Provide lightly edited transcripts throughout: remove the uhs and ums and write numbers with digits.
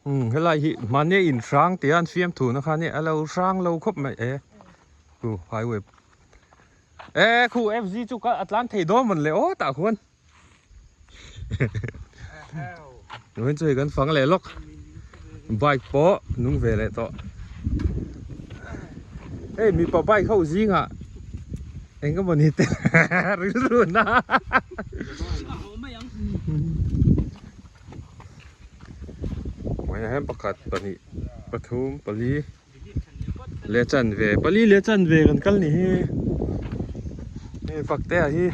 Umm helai hi mahni in hrang tia an fiam thu na kha nia a lo hrang lo khawp mai e khu highway e khu fg chu ka a tlan thei dawn mawn le aw tah khuan Vawiin chu hei kan fang leh lawk bike pawh nung ve leh tawh hei mipa bike ho zingah eng emaw ni te rilru na Vawiinah hian pakhat pahnih pathum pali leh chanve pali leh chanve kan kal ni hi hei Faktea hi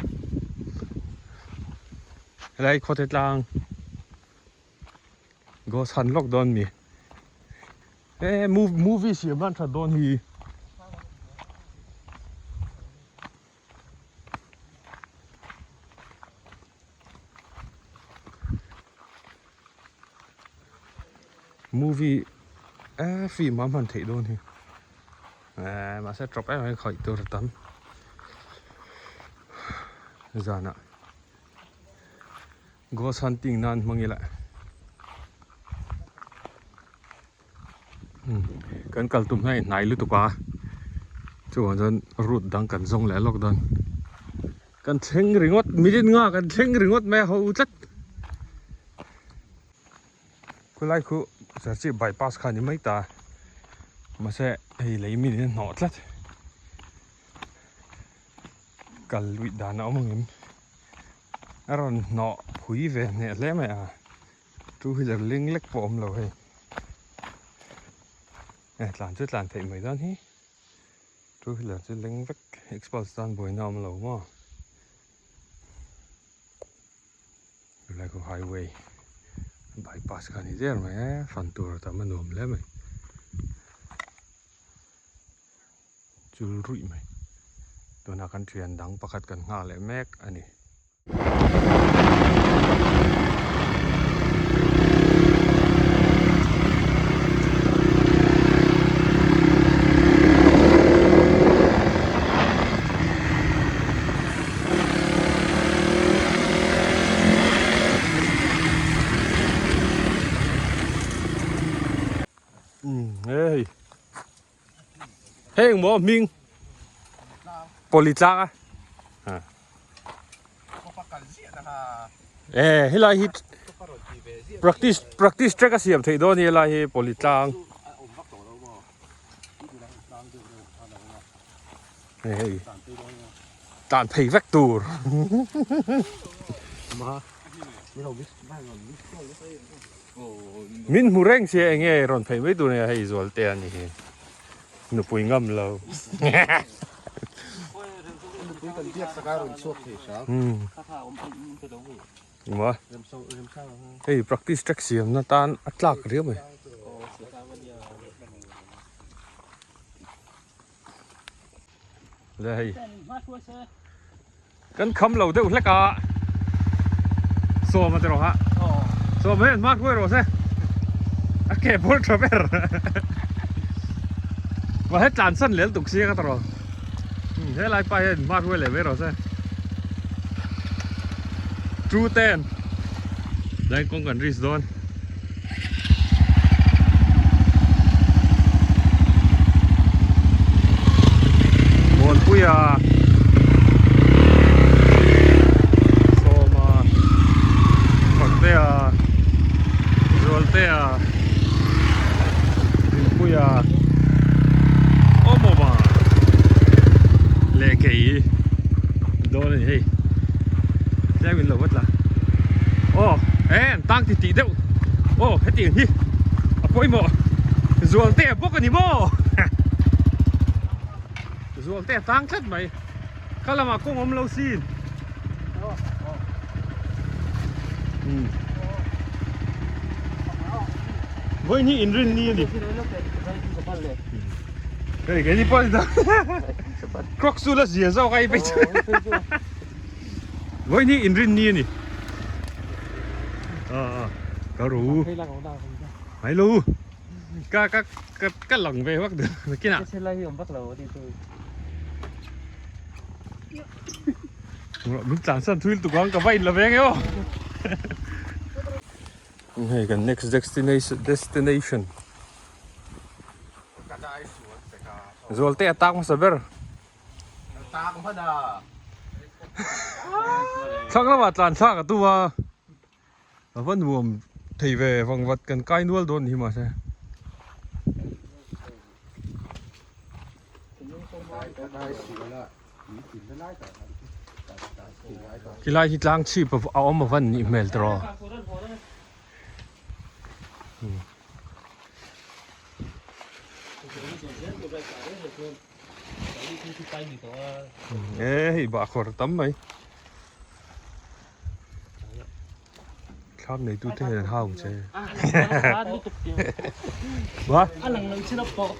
helai khawte tlang ghost hunt lawk dawn mi he movie siam nan that dawn hi. Movie eh film a hman theih dawn hi eh mahse tawp em em khawih tur a tam zanah ghost hunting nan hmang ila kan kal tum hian hnai lutuk a chuvang chuan route dang kan zawng leh lawk dawn kan thleng ringawt minute nga kan thleng ringawt mai a ho tlat khulai khu serchhip bypass kha a ni mai ta mahse hei lei minute a hnawh tlat kal luih dan a awm ang em a rawn hnawh phui ve hneh hle mai a. Two wheeler ling lek pawh awm lo hei eh tlan chu tlan theih mai dawn hi two wheeler chu leng vek expulse tan buaina awm lo maw helai khu highway bypass kha a ni der mai e fan tur a tam a nuam hle mai chul ruih mai tunah kan thian dang pakhat kan nghak leh mek a ni. Hei heng maw hming pawli tlang a e helai hi practice practice track a siam theih dawn a ni helai hi pawli tlang hei hei tlan phei vek tur Min hmu reng sia enge rawn phei mai tur nia hei Zualte a ni hi nupui ngam lo. Maw hei practice track siam na tan a tlak riau mai. Le hei Kan kham lo deuh hlek a Sawma te rawh ha Sawma hian hma hruai rawh se a ke bawr tha ber Mahse he tlan san lel tuk sia ka ta rawh Helai pa hian hma hruai leh mai rawh se Two ten Lai kawng kan risk dawn. Muanpuia Sawma Faktea Zualtea Dinpuia Awmawma leh kei dawn a ni hei tlem in lo va tla aw e an tang ti tih deuh aw hetiang hi a pawimawh zualte a bawk a ni maw zualte a tang tlat mai kha lamah kawng awm lo sin vawiin hi inrin ni a ni hei keini pawh ni ta crocs chu la zia zawk a i phei chu Vawiin hi inrin ni a ni. A a ka ru. Mai lo. Ka ka ka ka lang ve vak deuh nakinah. Ka chelai hi awm vak lo a ti tu. Min tlan san thui lutuk ang ka va in la veng e aw. Hei kan next destination destination Zualte a tak hmasa ber. Thlang lamah tlan thlak a tum a, a va nuam thei ve vangvat kan kai nual dawn ni hi mahse. Khilai hi tlang chhip a awm a van nih hmel tawh. E hei bahkhawr tam mai. Thlam nei tu te hian an hau ang che. Ba. A lang lo chin a pawh.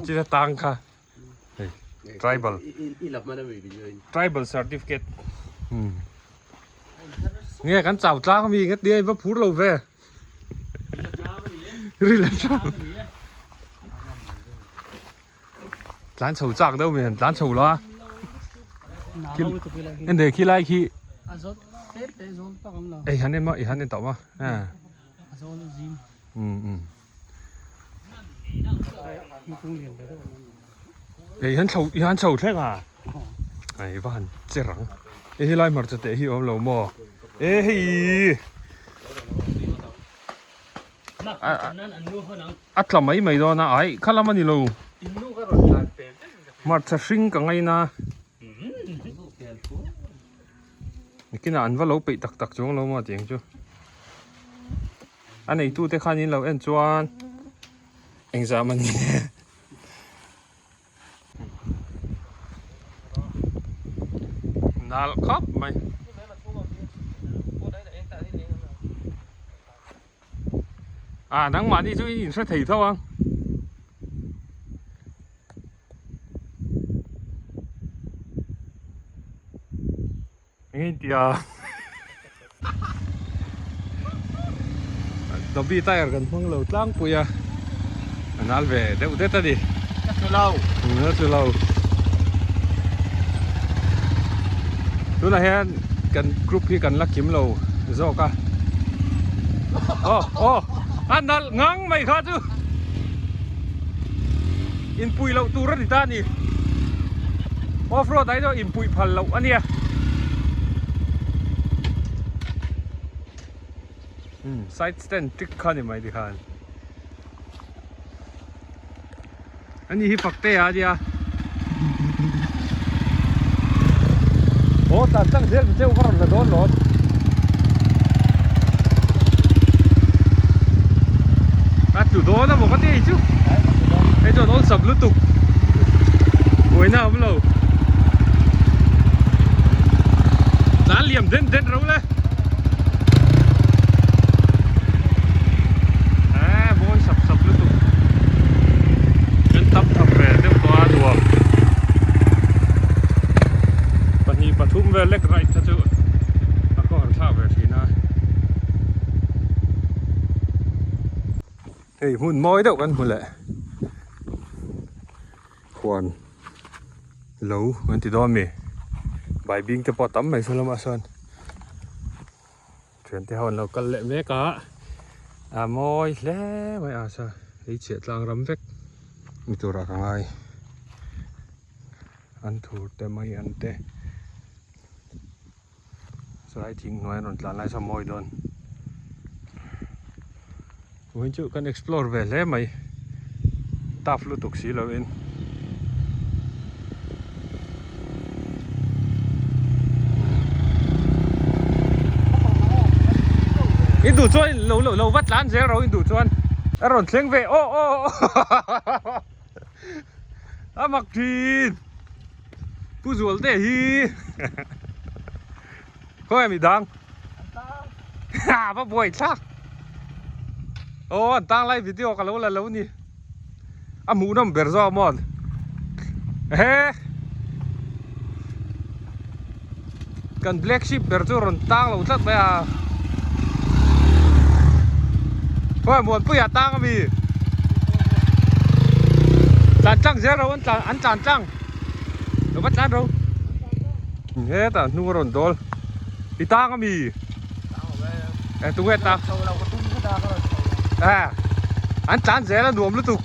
Chi ta tang kha. Hei tribal. Tribal certificate. Nge kan chau tlang mi nge tia va phur lo ve. Ri la tlang. Tlan chho chak deuh mi han tlan chho lo a. En de khi lai khi. Ei han en ma, i han en tawh ma. Ei han chho, i han chho thleng a. Ei va han che rang. Ei he lai hmarcha teh hi awm lo maw. E hei. A tla mai mai dawn a, ai kha lam a ni lo. Hmarcha hring ka ngaina. Nikinah an va lo peih tak tak chuang lo maw tih ang chu. A neitute khan in lo en chuan engzah man nge. Nal khawp mai. À nangmahni chu in inhre thei tho ang. Eng in tia Dobby tyre kan hmang lo tlangpui a a nal ve deuh det a ni. Ka tlu lo. Ka tlu lo. Tunah hian kan group hi kan la kim lo zawk a. Aw aw a nalh ngang mai kha chu inpui loh tur a ni ta a ni. Off road ah hi chuan inpui phal loh a nia. Side stand trick kha ni mai tikhan. Ani hi fak te a nia. Aw tlan tlang zel ta cheu ka rawn la dawn lawm. A tlu dawn a maw ka ti hei chu. Hei chuan awlsam lutuk. Buaina a awm lo. Tlan liam den den ro le. Eee mawi sap sap lutuk kan tam tham ve deuh tawh a nuam pahnih pathum vel lek right kha chu a khawhar thlak ve thin a hei hmun mawi deuh kan hmu leh huan lo kan ti dawn mi baibing te pawh a tam mai saw lamah sawn. Thian te ho an lo kal leh mek a, a mawi hle mai a sa hei chhiah tlang ram vek ni turah ka ngai an thur te mai an te saw thing hnuai an rawn tlan lai saw mawi dawn vawiin chu kan explore ve hle mai tough lutuk si lo in. In duh chuan lo lo lo va tlan zel ro in duh chuan a rawn thleng ve aw aw a mak thin pu zual te hi khawnge mi dang a va buai thlak aw an tang lai video ka lo la lo ni a hmuh nawm ber zawk maw he kan black sheep ber chu rawn tang lo tlat mai a khawi muanpuia tang ami tlan tlang zel ro an tlan an tlan tlang lo va tlan ro. Hetah hnung a rawn dawl. I tang ami? Eh tunge tang? Eh an tlan zel a nuam lutuk.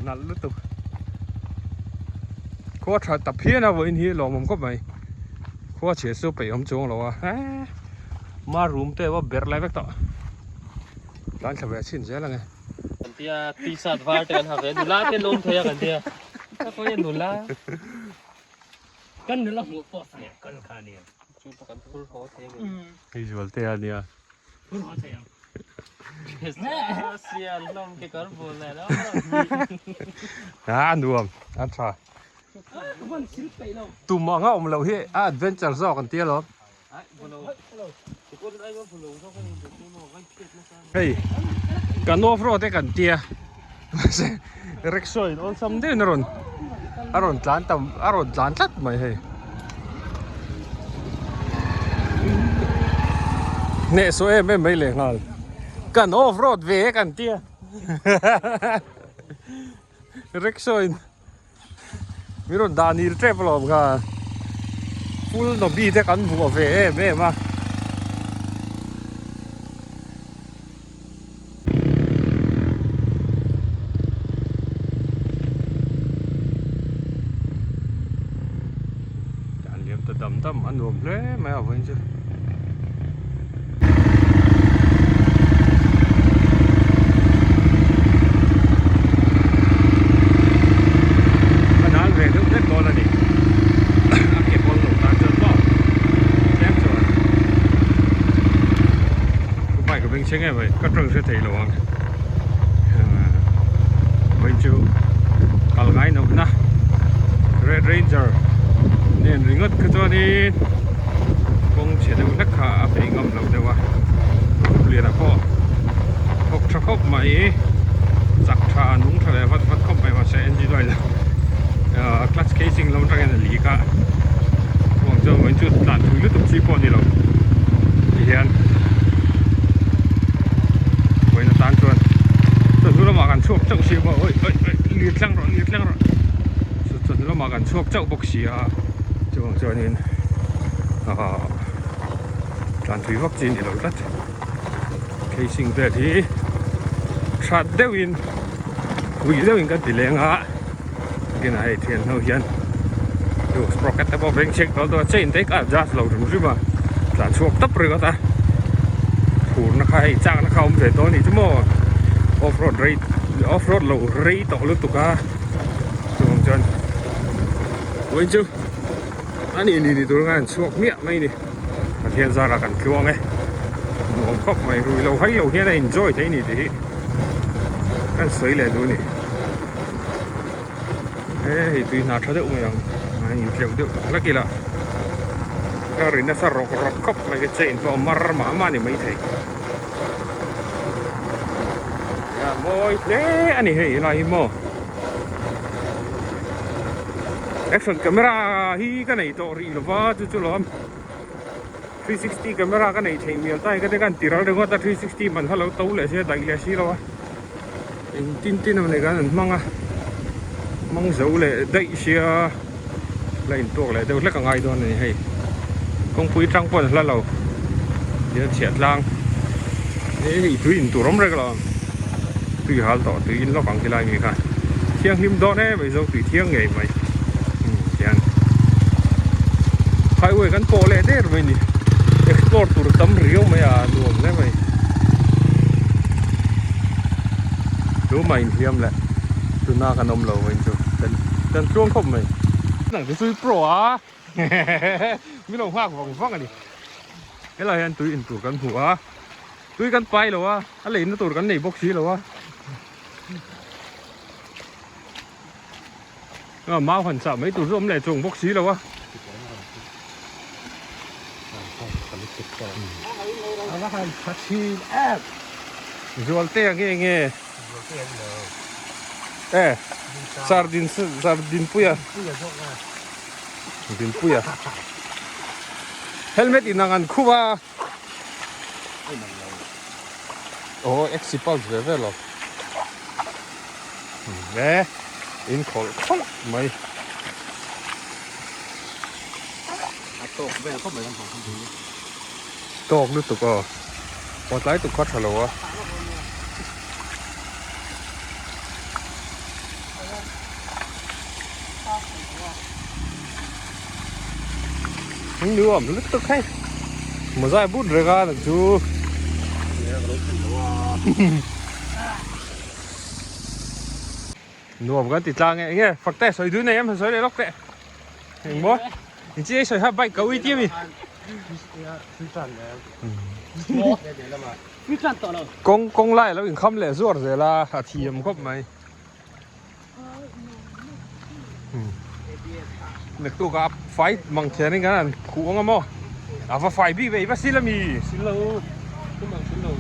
Nalh lutuk. Khua tha ta phian a vawiin hi lawmawm khawp mai. Khua chhia chu peih awm chuang lo a. Eh ma room te a berh lai vek tawh. Tlan thla ve chhin zel ang e. Kan tia t-shirt var te kan ha ve nula te an awm thei a kan tia. Ka pawh hian nula. Kan nula hmuh pawh sa kal kha nia. Chu pawh kan phur haw thei ang. Hei zual te a nia. Phur haw thei ang. Sial hlawm ke kar bul nen a. A nuam a tha. Tum anga awm loh hi a adventure zawk an tia lawm. Hei kan off road e kan tia mahse rickshaw in awlsam deuhin a rawn a rawn tlan tam a rawn tlan tlat mai hei hnehsawh em em mai leh nghal kan off road ve e kan tia rickshaw in. Min rawn dah nil tep alawm kha full nobi te kan vuah ve em em a. An liam ta dam dam a nuam hle mai a vawiin chu. A nal ve deuh hlek dawn a ni a ke pawl lo tan chuan maw tlem chuan ka bike a beng chhe ngei mai ka tawng hre thei lo ang vawiin chu kal ngai hnawhna red ranger nen ringawt kha chuanin. Kawng chhe deuh hlek kha a peih ngam lo deuh a, Rupliana pawh thawk tha khawp mai, chak tha nung tha leh vat vat khawp mai mahse engine oil ah clutch casing lam atangin a leak a, chuang chuan vawiin chu tlan thui lutuk chi pawh a ni lo tihian vawiin atan chuan chawhnu lamah kan chhuak chauh si a awi awi awi lir tlang rawh lir tlang rawh chawhnu lamah kan chhuak chauh bawk si a. Chuvang chuanin ahh tlan thui vak chi a ni lo tlat casing vel hi hrat deuhin ui deuhin kan ti leng a kinah hei thian ho hian chu sprocket te pawh beng chhek dawn dawn a chain te hi ka adjust lo hrim hrim a tlan chhuak tawp ringawt a phurna kha hei chakna kha a awm ve dawn a nih chu maw off road rei off road lo rei tawh lutuk a chuvang chuan. Vawiin chu a nih ni ni tur khan an chhuak miah mai ni Pathian zarah kan tluang e nuam khawp mai rui lo hai lo hian a enjoy thei ni tih hi kan sawi leh duh a ni he hei tui hna tha deuh mai ang a intleuh deuh hlek ila ka ri nasa rawk rawk khawp mai ka chain pawh a mar mah mah a ni maithei a mawi hle a ni hei helai hi maw. Action camera hi ka nei tawh rih lova chu chu lawm 360 camera ka nei theih mial ta hi ka te khan ti ral ringawt a 360 man kha lo to leh sia daih leh si lo a eng tin tin emaw ni khan an hmang a hmang zo leh daih sia la intuak leh deuh hlek a ngai dawn a ni hei kawngpui tang pawh an hla lo tihian chhiah tlang hei tui in tur awm reng lo tui hal tawh tui in lawk ang ti lai mi kha thianghlim dawn em mai zo tui thiang ngei mai tihian highway kan pawh leh der mai ni explore tur tam riau mai a nuam hle mai tumah inhliam leh tuna kan awm lo vawiin chu kan tluang khawp mai. Nang te chu i pro a min lo nghak vang vang a ni helai hian tui in tur kan hmu a tui kan pai lo a a leina tur kan nei bawk si lo a mau han chah mai tur chu awm leh chuang bawk si lo a. Zualtea nge nge. E sardin sardin puia din puia helmet in ang an khup a oh exi pulse ve ve lo e in khawlh khawlh mai. Tawk vel khawp mai kan hmuh khan hi. Tawk lutuk aw. Aw tlai tuk kha tha lo a. Nuam lutuk hei. Mawzai but reng a nang chu. Nuam kan ti tlang e. Enge fak te sawi dun nei em sawi leh lawk teh. Eng maw? In chi ei sawi ha bike ka ui ti ami. Kawng kawng lai lo inkham leh zuar zel a a thiam khawp mai. Naktuk a fai mang thian in kan han khuh ang a maw? A va fai bik ve i va sil ami. Sil lo. Tum ang sil lo.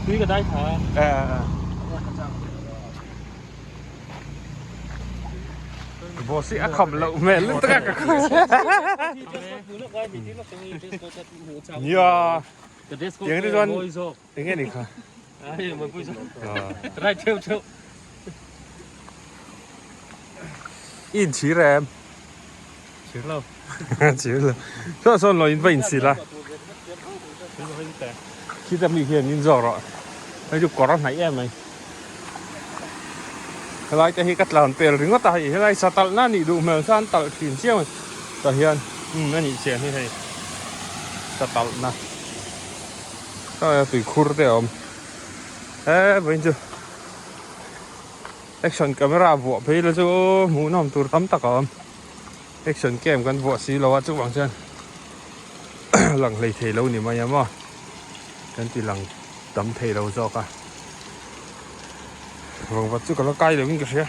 Tui ka dai tha. Boss hi a kham loh hmel lutuk a ka Nia. Tiang te chuan enge ni kha. I inchhir em? Chhir lo. Chhir lo. Saw sawn lo in va insil a. Khita mi hian in zawk rawh. Hei chu kawr a hnaih em mai. Helai te hi ka tlan pel ringawt a hei helai sa talh na nih duh hmel kha an talh thin chiang mai. Tah hian umm a nih chian hi hei sa talh na. Tui khur te a awm. He vawiin chu action camera vuah phei la chu hmuhnawm tur tam tak a awm. Action cam kan vuah si lo a chuvang chuan lang hlei thei lo ni mai a maw kan ti lang tam thei lo zawk a vangvat chu ka la kai lo in ka hria.